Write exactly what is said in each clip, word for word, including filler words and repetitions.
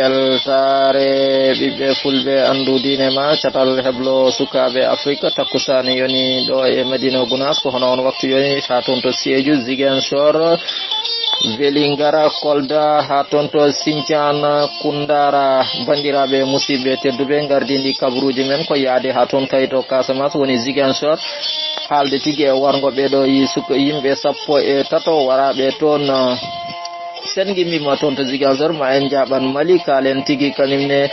Weltaare ɓiɓɓe fulɓe, anndu diine ma, catal heblo sukaaɓe Afrika. Takkusaani yoni ɗo e Madina Gunaas, ko hono on waktu yoni haa toon to Sédhiou, Ziguinchor, Vélingara, Kolda, haa toon to Sinthiane, Koundara. Banndiraaɓe, musidɓe tedduɓe, ngardiindi kabaruuji men ko yahde haa toon kay to Casamance, woni Ziguinchor, haalde tigi e warngo ɓeeɗo yi-, suka-, yimɓe sappo e tato waraaɓe toon. Sen ngimmima toon to Ziguinchor, ma en njaaɓan Mali, kaalen tigi kañum ne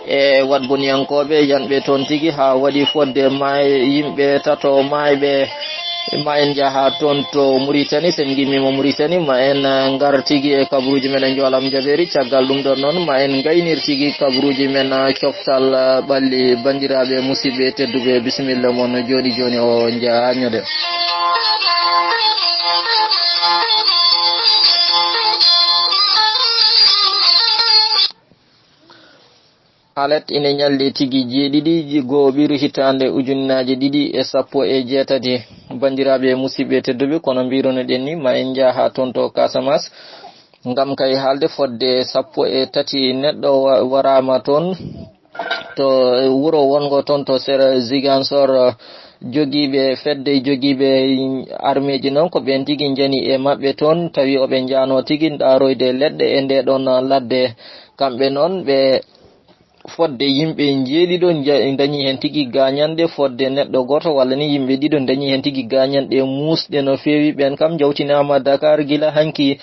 e waɗboniyankooɓe yanɓe toon tigi, haa waɗi fodde maay-, yimɓe tato maayɓe. Ma en njaha toon to Muritani, sen ngimmima Muritani, ma en, eh, ngar tigi e kabaruuji men e Njoolam Jabeeri. Caggal ɗum ɗon noon, ma en ngaynir tigi kabaruuji men, eh, coftal, eh, ɓalli. Banndiraaɓe, musidɓe tedduɓe, bisimilla mon jooni jooni o njaañode. Alet ina ñalli tigi jeeɗiɗi, gooɓiru hitaande ujunnaaje ɗiɗi e sappo e jeetati. Banndiraaɓe, musidɓe tedduɓe, kono mbirunoɗen ni, ma en njaha toon to Casamance, ngam kay haalde fodde sappo e tati neɗɗo wa-, waraama toon to wuro wongo toon to sera Ziguinchor. Jogiiɓe fedde, jogiiɓe armeeji noon, ko ɓeen tigi njani e maɓɓe toon, tawi oɓe njaano tigi ɗaaroyde leɗɗe e nde ɗon ladde. Kamɓe noon, ɓe fodde yimɓe njeeɗiɗo nja-, ndañi heen tigi gaañanɗe, fodde neɗɗo gooto walla ni yimɓe ɗiɗo ndañi heen tigi gaañanɗe muusɗe no feewi. Ɓeen kam njawtinaama Dakar gila hanki.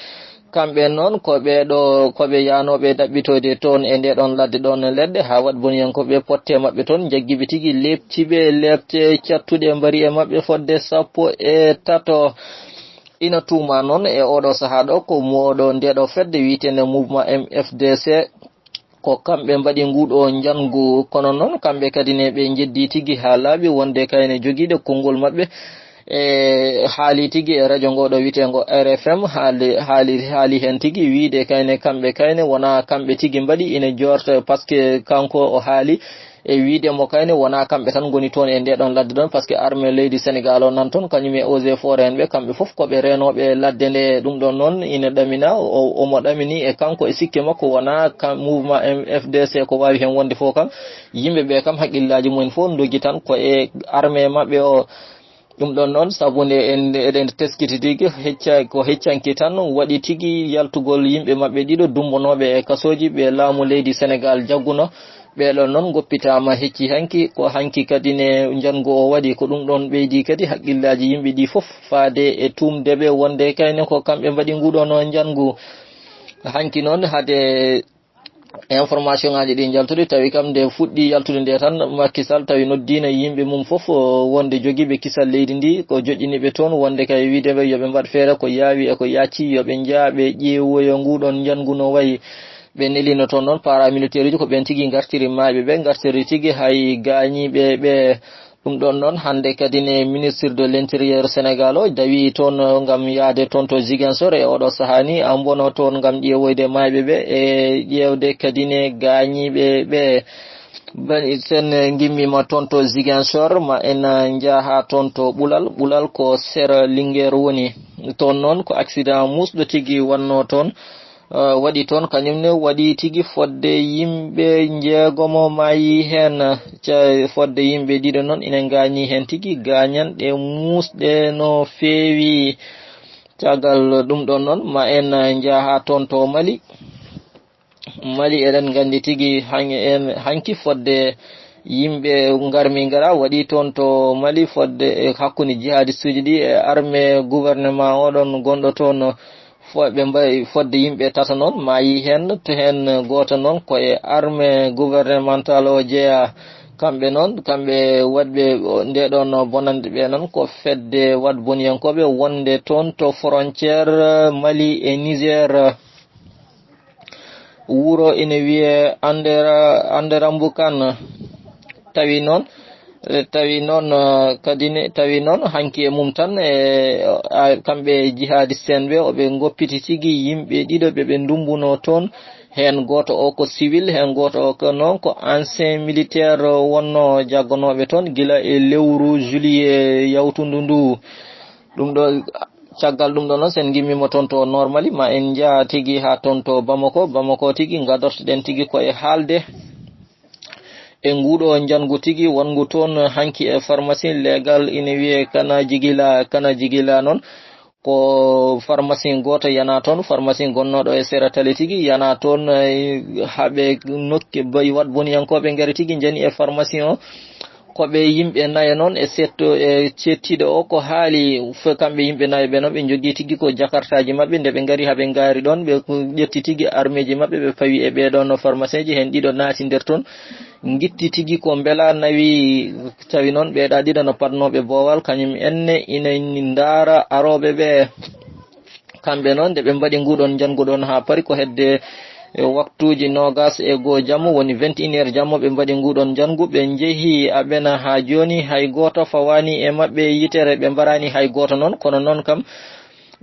Kamɓe noon ko ɓee ɗo, ko ɓe yahnooɓe ɗaɓɓitoyde toon e ndee ɗoon ladde ɗoon e leɗɗe, haa waɗ boniyankooɓe potte maɓɓe toon, njaggi ɓe tigi, leepti ɓe, leepte cattuɗe mbari e maɓɓe fodde sappo e tato. Ina tuuma noon e oɗo sahaa ɗo ko mooɗo ndee ɗo fedde wiyeteende Mouvement M F D C. Ko kamɓe mbaɗi nguɗo njanngu, kono noon kamɓe kadi ne ɓe njeddii tigi haa laaɓi wonde kayne jogiiɗe konngol maɓɓe e haali tigi e radio ngo ɗo wiyeteengo R F M, haali, haali, haali heen tigi wiyde kayne kamɓe kayne wonaa kamɓe tigi mbaɗi, ina joorta, parce que kanko o haali e wiyde mo kayne wonaa kamɓe tan ngoni toon e ndee ɗoon ladde ɗoon, parce que armée leydi Sénégal o nan toon, kañum e eaux et forêts en ɓe, kamɓe fof ko ɓe reenooɓe ladde nde. Ɗum ɗoon noon ina ɗamina, o, omo ɗamini e kanko e sikke makko wonaa kam, mouvement M F D C ko waawi heen wonde fof kam, yimɓe ɓe kam haqqillaaji mumen fof ndogi tan ko e armée maɓɓe o. Ɗum ɗoon noon, sabu nde en, eɗen teskiti tigi, hecca, ko heccanki tan waɗi tigi yaltugol yimɓe maɓɓe ɗiɗo dummbonooɓe e kasooji ɓe laamu leydi Senegaal jagguno. Ɓee ɗoon noon ngoppitaama hecci hanki, ko hanki kadi ne njanngu o waɗi. Ko ɗum ɗoon ɓeydi kadi haqqillaaji yimɓe ɗi fof faade e tuumde ɓe wonde kayne ko kamɓe mbaɗi nguɗoon njanngu. Hanki noon, hade information ŋaaji ɗi njaltude, tawi kam nde fuɗɗi yaltude nde tan, Macky Sall tawi noddiino yimɓe mum fof, o, wonde jogiiɓe kisal leydi ndi, ko joƴƴiniiɓe toon, wonde kay wiide ɓe yo ɓe mbaɗ feere ko yaawi e ko yaacci, yo ɓe njaa, ɓe ƴeewoyo nguɗoon njanngu no wayi. Ɓe neliino toon noon paramilitaire uji, ko ɓeen tigi ngartiri maayɓe ɓe, ngartiri tigi hay gaañiiɓe ɓe. Ɗum ɗoon noon, hannde kadi ne ministre de l'intérieur Sénégal o dawi toon, eh, ngam yahde toon to Ziguinchor e oɗo sahaa ni, ambono toon ngam ƴeewoyde maayɓe ɓe e ƴeewde kadi ne gaañiiɓe ɓe. Bani sen ngimmiima toon to Ziguinchor, ma en, eh, njaha toon to Ɓulal. Ɓulal ko sera Linguère woni. Toon noon ko accident muusɗo tigi wannoo toon. Eh, waɗi toon, kañum ne waɗi tigi fodde yimɓe njeegomo maayi heen. Ca-, fodde yimɓe ɗiɗo noon ina ngaañi heen tigi gaañanɗe muusɗe no feewi. Caggal ɗum ɗoon noon, ma en njaha toon to Mali. Mali, eɗen nganndi tigi han-, en, hanki fodde yimɓe ngarmi ngara waɗi toon to Mali fodde e hakkunde jihadistuuji ɗi e armée gouvernement oɗon gonɗo toon. Fo-, ɓe mbayi fodde yimɓe tato noon maayi heen, to heen gooto noon ko e armée gouvernementale o jeyaa. Kamɓe noon, kamɓe waɗɓe nde ɗoon bonande ɓe noon ko fedde waɗ boniyankooɓe wonde toon to frontière Mali e Niger. Wuro ina wiyee Andera-, Anderambukan. Tawi noon, eh, tawi noon, eh, kadi ne, tawi noon hanki e mum tan, e, a, kamɓe jihadiste en ɓe, oɓe ngoppiti tigi yimɓe ɗiɗo ɓe ɓe ndumbunoo toon. Heen gooto o ko civil, heen gooto o ko noon ko ancien militaire wonnoo jaggonooɓe toon gila e lewru juillet yawtundu ndu. Ɗum ɗo Caggal ɗum ɗo noon, sen ngimmiima toon to Nord Mali, ma en njaha tigi haa toon to Bamako. Bamako tigi ngadortoɗen tigi ko e haalde e nguuɗo njanngu tigi wonngu toon hanki e pharmacie legal ina wiyee Kana Jigila, Kana Jigila noon. Ko pharmacie gooto yana toon, pharmacie gonnooɗo e sera tali tigi yana toon, eh, haa ɓe nokki, bay-, waɗ boniyankooɓe ngari tigi njani e pharmacie o. Ko ɓe yimɓe nayo noon e setto, e cettiiɗo o ko haali, fo kamɓe yimɓe nayo ɓe noon, ɓe njogii tigi ko jakartaaji maɓɓe. Nde ɓe ngari haa ɓe ngaari ɗoon, ɓe ƴetti tigi armeeji maɓɓe, ɓe pawi e ɓee ɗoon pharmacien ji, heen ɗiɗo naati nder toon, ngitti tigi ko mbela nawi, tawi noon ɓee ɗaa ɗiɗo no paɗnooɓe boowal, kañum enne ina ndaara arooɓe ɓe. Kamɓe noon, nde ɓe mbaɗi nguɗon njanngu ɗoon haa pari, ko hedde, e, waktuuji noogas e goo jamma, woni vingt et une heures jamma, ɓe mbaɗi nguɗon njanngu. Ɓe njehi aɓena haa jooni, hay gooto fawaani e maɓɓe yitere, ɓe mbaraani hay gooto noon. Kono noon kam,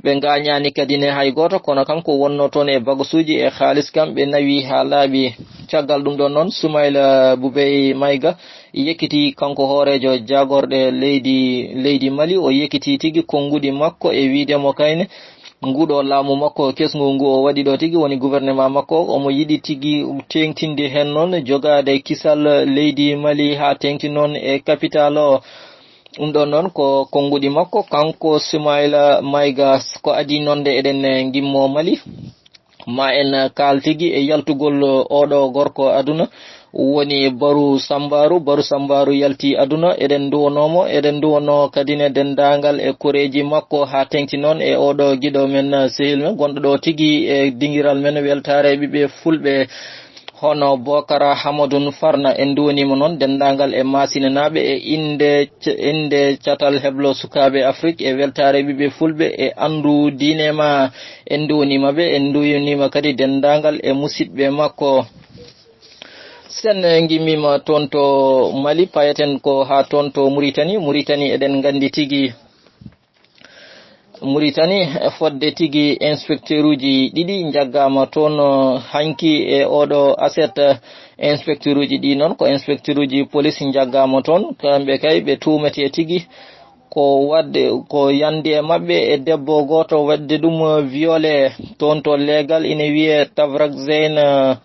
ɓe ngaañaani kadi ne hay gooto, kono kam ko wonnoo toon e bagasuuji e haalis kam, ɓe nawi haa laaɓi. Caggal ɗum ɗoon noon, Sumayla Bubey Mayga yekkitii, kanko hooreejo jaagorɗe leydi, leydi Mali, o yekkitii tigi konnguɗi makko e wiyde mo kayne, nguɗo laamu makko kesngu ngu o waɗi ɗo tigi, woni gouvernement makko, omo yiɗi tigi teeŋtinde heen noon, jogaade kisal leydi Mali haa teeŋti noon e capital o. Ɗum ɗoon noon ko konnguɗi makko, kanko Sumayla Mayga. Ko adii noon nde eɗen ngimmo Mali, ma en kaal tigi e yaltugol oɗo gorko aduna, woni Baru Sambaaru. Baru Sambaaru yalti aduna, eɗen nduwanoo mo, eɗen nduwanoo kadi ne denndaangal e koreeji makko, haa teeŋti noon e oɗo giɗo men, sehil men, gonɗo ɗo tigi e dingiral men, weltaare ɓiɓɓe fulɓe, hono Bokara Hamadun Farna. En nduwaniima noon denndaangal e Maasinanaaɓe e innde, innde catal heblo sukaaɓe Afrik e weltaare ɓiɓɓe fulɓe e anndu diine ma. En nduwaniima ɓe, en nduwaniima kadi denndaangal e musidɓe makko. Sen ngimmiima toon to Mali, payeten ko haa toon to Muritani. Muritani, eɗen nganndi tigi Muritani, fodde tigi inspecteuruuji ɗiɗi njaggaama toon, eh, hanki e oɗo aset. Inspecteuruuji ɗi noon ko inspecteuruuji polis njaggaama toon. Kamɓe kay ɓe tuumetee tigi ko waɗde, ko yande e maɓɓe e debbo gooto waɗde ɗum, eh, viole toon to leegal ina wiyee Tavrak Zeyn, eh,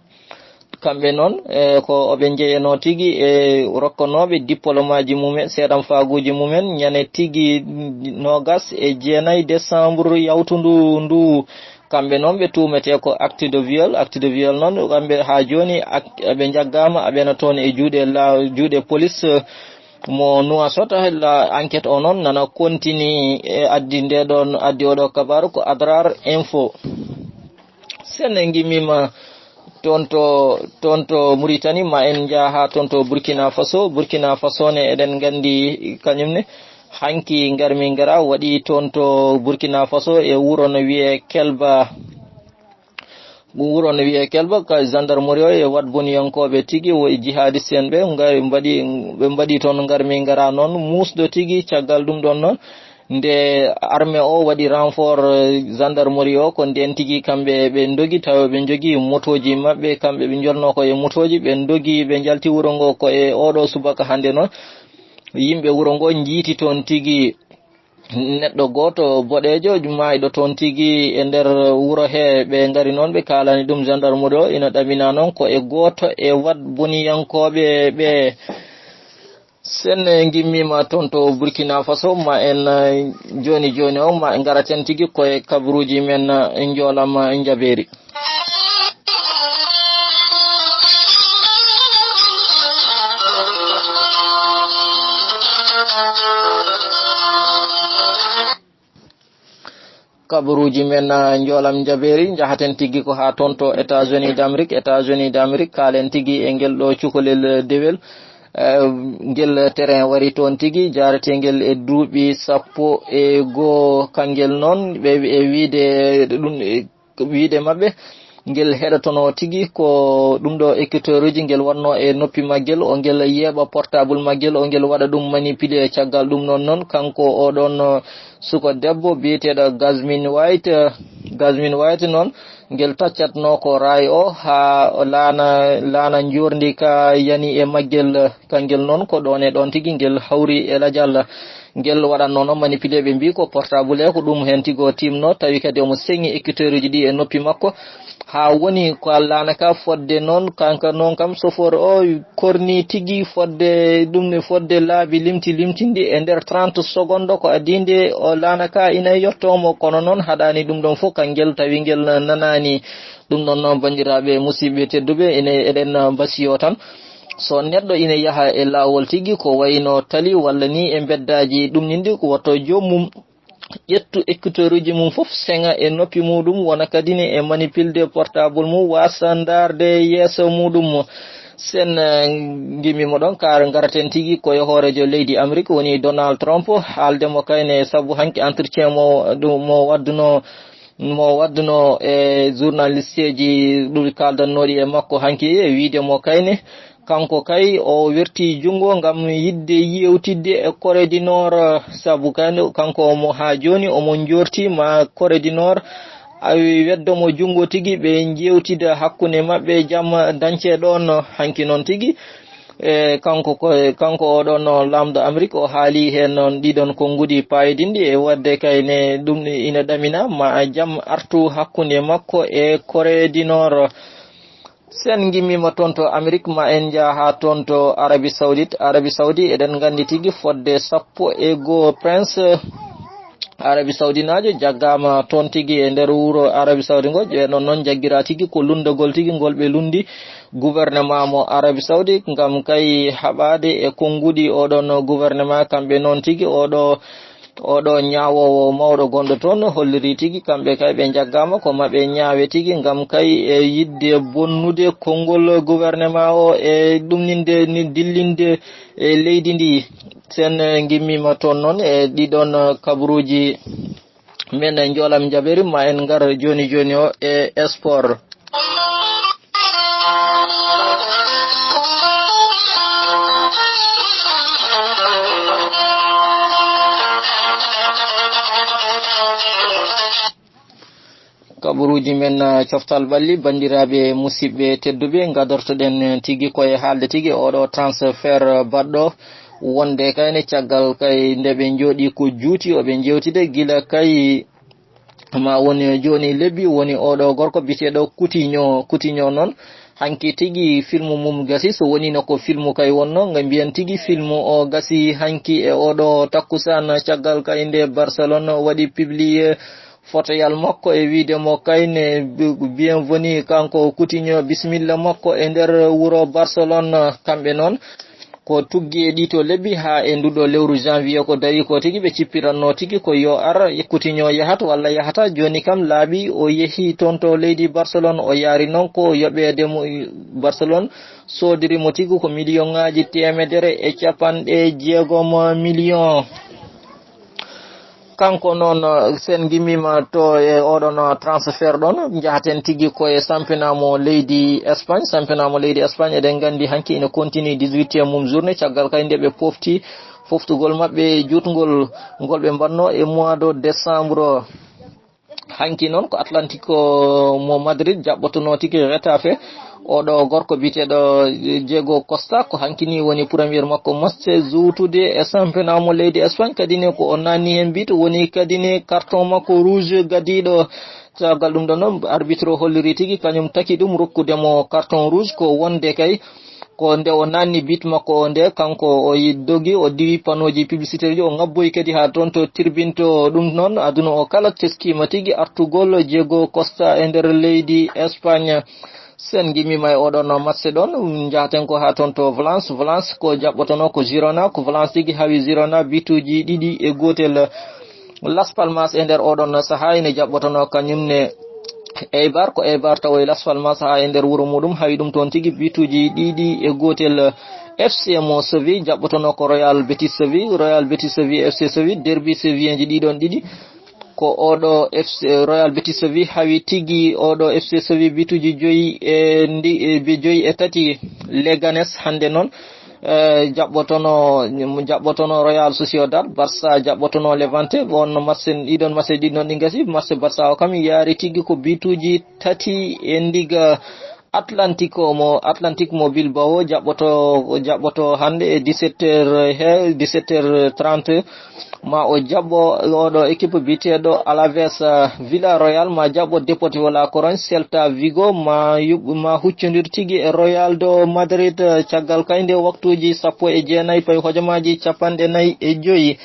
Kamɓe noon, e, ko oɓe njeyanoo tigi e rokkanooɓe diplomaaji mumen, seeɗanfaaguuji mumen, ñande tigi noogas e jeenayi desambur yawtundu ndu. Kamɓe noon ɓe tuumetee ko acte de viol. Acte de viol noon, kamɓe haa jooni ak-, ɓe njaggaama, aɓena toon e juuɗe la-, juuɗe polis, mo Nuwasot. La enquête o noon nana kontini e addi nde ɗoon, addi oɗo kabaaru ko Adrar Info. Sen ngimmiima toon to, toon to Muritani, ma en njaha haa toon to Burkina Faso. Burkina Faso ne, eɗen nganndi kañum ne, hanki ngarmi ngara waɗi toon to Burkina Faso e wuro no wiyee Kelba. Wuro no wiyee Kelba, ka gendarmerie o e waɗ boniyankooɓe tigi, wo e jihadiste en ɓe, nga-, mbaɗi, ɓe mbaɗi toon ngarmi ngara noon, muusɗo tigi. Caggal ɗum ɗoon noon, nde armée o waɗi renfort, eh, gendarmerie o, ko ndeen tigi kamɓe ɓe ndogi, tawa ɓe njogii motooji maɓɓe, kamɓe ɓe njolnoo ko e motooji, ɓe ndogi, ɓe njalti wuro ngo ko e oɗo subaka hannde noon. Yimɓe wuro ngo njiiti toon tigi neɗɗo gooto boɗeejo maayɗo toon tigi e nder wuro he. Ɓe ngari noon, ɓe kaalani ɗum gendarmerie o, ina ɗamina noon ko e gooto e waɗ boniyankooɓe ɓe. Sen ngimmiima toon to Burkina Faso, ma en, eh, jooni jooni o, ma en ngaraten tigi ko e kabaruuji men, eh, njoolam, eh, njabeeri. Kabaruuji men, ah, njoolam njabeeri, njahaten tigi ko haa toon to États-Unis d'Amérique. États-Unis d'Amérique, kaalen tigi e ngel ɗo cukalel dewel. Eh, ngel terrain wari toon tigi, jaaretengel e duuɓi sappo e goo. Kangel noon, ɓe e wiide ɗum, eh, wiide maɓɓe, ngel heɗotono tigi ko ɗum ɗo écouteuruuji, ngel wonno e noppi maggel, o ngel yeeɓa portable maggel, o ngel waɗa ɗum manipuler. Caggal ɗum noon, noon kanko oɗon suko debbo biyeteeɗo Gasmin White, Gasmin White noon, ngel taccatno ko raay o haa laana, laana njoorndi ka yani e maggel. Kangel noon ko ɗoon e ɗoon tigi ngel hawri e lajal. Ngel waɗanno noon manipulé, ɓe mbii ko portable ko ɗum heen tigo timno, tawi kadi omo seŋi écouteur uji ɗi e noppi makko. Haa woni ko laana ka fodde noon, kanka noon kam sofor o korni tigi fodde ɗum ne, fodde laabi limti limtindi e nder trente secondes ko adii nde o laana ka ina yettomo, kono noon haɗaani ɗum ɗon fof kangel tawi ngel nanaani. Ɗum ɗon noon, banndiraaɓe musidɓe tedduɓe, ene eɗen mbasiyo tan. So neɗɗo ina yaha e laawol tigi ko wayno tali walla ni e mbeddaaji ɗum nindi, ko woto joomum ƴettu écouteur uji mum fof seŋa e noppi muɗum, wona kadi ne e manipulde portable mum, wasa ndaarde yeeso muɗum. Sen eh, ngimmi mo ɗon, kar ngaraten tigi ko e hooreejo leydi Amérique woni Donald Trump, haalde mo kayne sabu hanki entretien mo ɗum mo wadduno, mo wadduno e journalisteji ɗum kaldannooɗi e makko hanki, e wiide mo kayne kanko kay o werti junngo ngam yiɗde yewtidde e Corée du Nord, sabu kayne kanko omo haa jooni omo jorti ma Corée du Nord awi weddo mo junngo tigi, ɓe njewtida hakkunde maɓɓe jam dañce ɗon. Hanki noon tigi, e kanko ko, kanko oɗon no laamɗo Amérique o haali heen noon ɗiɗon konnguɗi paayodinɗi e waɗde kayne ɗum ina ɗamina ma jam artu hakkunde makko e Corée du Nord. Sen ngimmiima toon to Amérique, ma en njaha haa toon to Arabie Saoudite. Arabie Saoudite, eɗen nganndi tigi fodde sappo e goo prince Arabie Saoudinaajo jaggaama toon tigi e nder wuro Arabie Saoudite ngo. Ɓe ɗon noon njaggiraa tigi ko lunndagol tigi ngol ɓe lunndi gouvernement mo Arabie Saoudite ngam kay haɓaade e konnguɗi oɗon gouvernement. Kamɓe noon tigi oɗo, oɗo ñaawoowo mawɗo gonɗo toon holliri tigi kamɓe kay ɓe njaggaama ko maɓe ñaawe tigi ngam kay e yiɗde bonnude konngol gouvernement o e ɗumninde ni dillinde e leydi ndi. Sen eh, ngimmiima toon noon e ɗiɗon eh, kabaruuji men e njoolam njaɓeri ma en ngar jooni jooni o e sport. Kabaruuji men eh, coftal ɓalli, banndiraaɓe musidɓe tedduɓe, ngadortoɗen tigi koye haalde tigi oɗo transfert baɗɗo wonde kayne caggal kay nde ɓe njooɗi ko juuti o ɓe njewtide gila kay ma woni jooni lebbi woni oɗo gorko biyeteeɗo Coutinho. Coutinho noon hanki tigi filmu mum gasi, so wonino ko filmu kay wonno nga mbiyen tigi filmu o gasi hanki e oɗo takkusaan caggal kay nde Barcelone waɗi publié fotoyal makko e wiide mo kayne bienvenue kanko Coutinho, bisimilla makko e nder wuro Barcelone. Kamɓe noon ko tuggi e ɗiito lebbi haa e nduɗo lewru janvier ko dawi ko tigi ɓe cippiranno tigi ko yo ar Coutinho yahat walla yahata. Jooni kam laaɓi o yehi toon to leydi Barcelone, o yaari noon ko yoɓeede mo Barcelone soodiri mo tigi ko million ŋaaji teemedere e capanɗe jeegom million. Kanko noon sen ngimmiima to e oɗon transfert ɗon, njahaten tigi ko e sampinamo leydi Espagne. Sampinamo leydi Espagne eɗen nganndi hanki ina continue dix-huitième mum journée caggal kay nde ɓe pofti foftugol maɓɓe juutngol ngol ɓe mbanno e mois de décembre. Hanki noon ko Atlantico mo Madrid jaɓɓotono tigi Getafe. Oɗo gorko biyeteeɗo Diego Costa ko hanki ni woni premier makko match juutude e sampinamo leydi Espagne, kadi ne ko o nanni heen biit woni kadi ne carton makko rouge gadiiɗo. Caggal ɗum ɗon noon arbitre o holliri tigi kañum taki ɗum rokkude mo carton rouge ko wonde kay ko nde o nanni biit makko o nde kanko o yi- dogi o diwi panneauji publicitaire ji o ngabboyi kadi haa toon to tribune to. Ɗum noon aduna o kala teskima tigi artugol Diego Costa e nder leydi Espagne. Sen ngimmiima e oɗon match ɗon, njahaten ko haa toon to Valence. Valence ko jaɓɓotono ko Girona, ko Valence tigi hawi Girona bituuji ɗiɗi e gootel. Las Palmas e nder oɗon sahaa ene jaɓɓotono kañum ne Eibar, ko Eibar tawoyi Las Palmas haa e nder wuro muɗum hawi ɗum toon tigi bituuji ɗiɗi e gootel. F C mo Seville jaɓɓotono ko Royal Betis Seville, Royal Betis Seville, F C Seville, derbi Seville ji ɗiɗon ɗiɗi. Ko oɗo F C Royal Betis Seville hawi tigi oɗo F C Seville bituuji joyi e ndi e bi- joyi e tati. Leganes hannde noon eh, jaɓɓotono jaɓɓotono Royal Sociedad, Barça jaɓɓotono Levante. On match ɗiɗon match ɗiɗon ɗi gasi, match Barça o kam yaari tigi ko bituuji tati e ndiga. Atlantico mo Atlantique mo Bilbao jaɓɓoto jaɓɓoto hannde e dix-sept heures he dix-sept heures trente. Ma o jaɓɓo oɗo équipe biyeteeɗo Alaves. Villarreal ma jaɓɓo Deportivo La Coruña. Celta Vigo ma yuɓ ma huccondir tigi e Royal do Madrid. Caggal kay nde waktuuji sappo e jeenayi payi hojomaaji capanɗe nayi e joyi.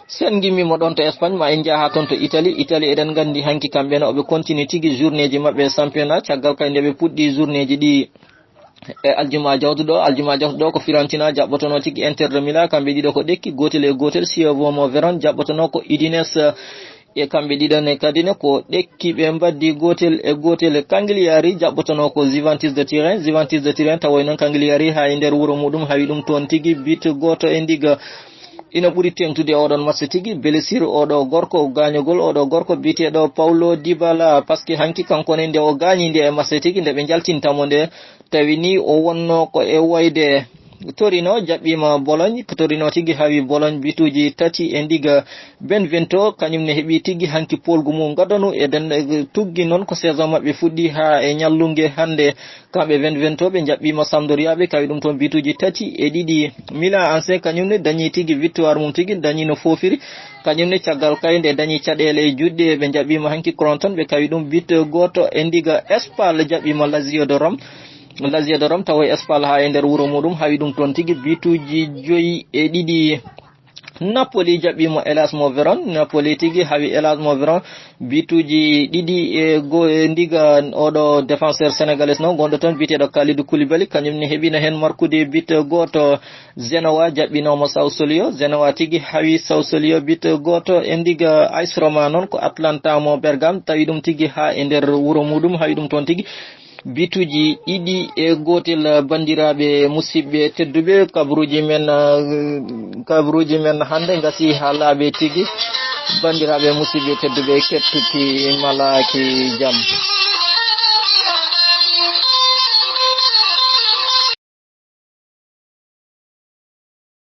Sen ngimmimo ɗon to Espagne, ma en njaha toon to Italie. Italie, eɗen nganndi hanki kamɓe ne oɓe continue tigi journeeji maɓɓe e championnat. Caggal kay nde ɓe puɗɗi journeeji ɗi e aljuma jawtuɗo aljuma jawtuɗo ko Fiorentina jaɓɓotono tigi Inter de Milan. Kamɓe ɗiɗo ko ɗekki, gootel e gootel. Chievo mo Veron jaɓɓotono ko Udinese e kamɓe ɗiɗo ne kadi ne ko ɗekki, ɓe mbaddi gootel e gootel. Cagliari jaɓɓotono ko Juventus de Turin. Juventus de Turin tawoy noon Cagliari haa e nder wuro muɗum hawi ɗum toon tigi, bit gooto e ndiga. Ina ɓuri teŋtude oɗon match tigi blessure oɗo gorko, gaañogol oɗo gorko biyeteeɗo Paulo Dybala, parce que hanki kanko ne nde o gaañi nde e match tigi nde ɓe njaltintamo nde, tawi ni o wonno ko e wayde. Torino jaɓɓiima Bologne. Torino tigi hawi Bologne bituuji tati e ndiga. Benevento kañum ne heɓi tigi hanki polgu mum gadanu e den tuggi noon ko saison maɓɓe fuɗɗi haa e ñallunge hannde. Kamɓe Benevento ɓe jaɓɓiima Sampdoria, ɓe kawi ɗum toon bituuji tati e ɗiɗi. Milan A C kañum ne dañi tigi victoire mum tigi, dañi no foofiri. Kañum ne caggal kay nde dañi caɗeele e juɗɗe, ɓe jaɓɓiima hanki Crotone, ɓe kawi ɗum bit gooto e ndiga. Spal jaɓɓiima Lazio de Rome. Lazio de Rome tawa Spal haa e nder wuro muɗum hawi ɗum toon tigi bituuji joyi e ɗiɗi. Napoli jaɓɓiima Hellas mo Veron. Napoli tigi hawi Hellas mo Veron bituuji ɗiɗi e go e ndiga. Oɗo défenseur sénégalais noon gonɗo toon biyeteeɗo Kalidou Koulibaly, kañum ne heɓino heen markude bit gooto. Genoa jaɓɓinooma Sassuolo. Genoa tigi hawi Sassuolo bit gooto e ndiga. A S Roma noon ko Atalanta mo Bergame tawi ɗum tigi haa e nder wuro muɗum, hawi ɗum toon tigi bituuji ɗiɗi e gootel. Banndiraaɓe musidɓe tedduɓe, kabaruuji men, eh, kabaruuji men hannde ngasi haa laaɓi tigi. Banndiraaɓe musidɓe tedduɓe, kettuki malaaki jam.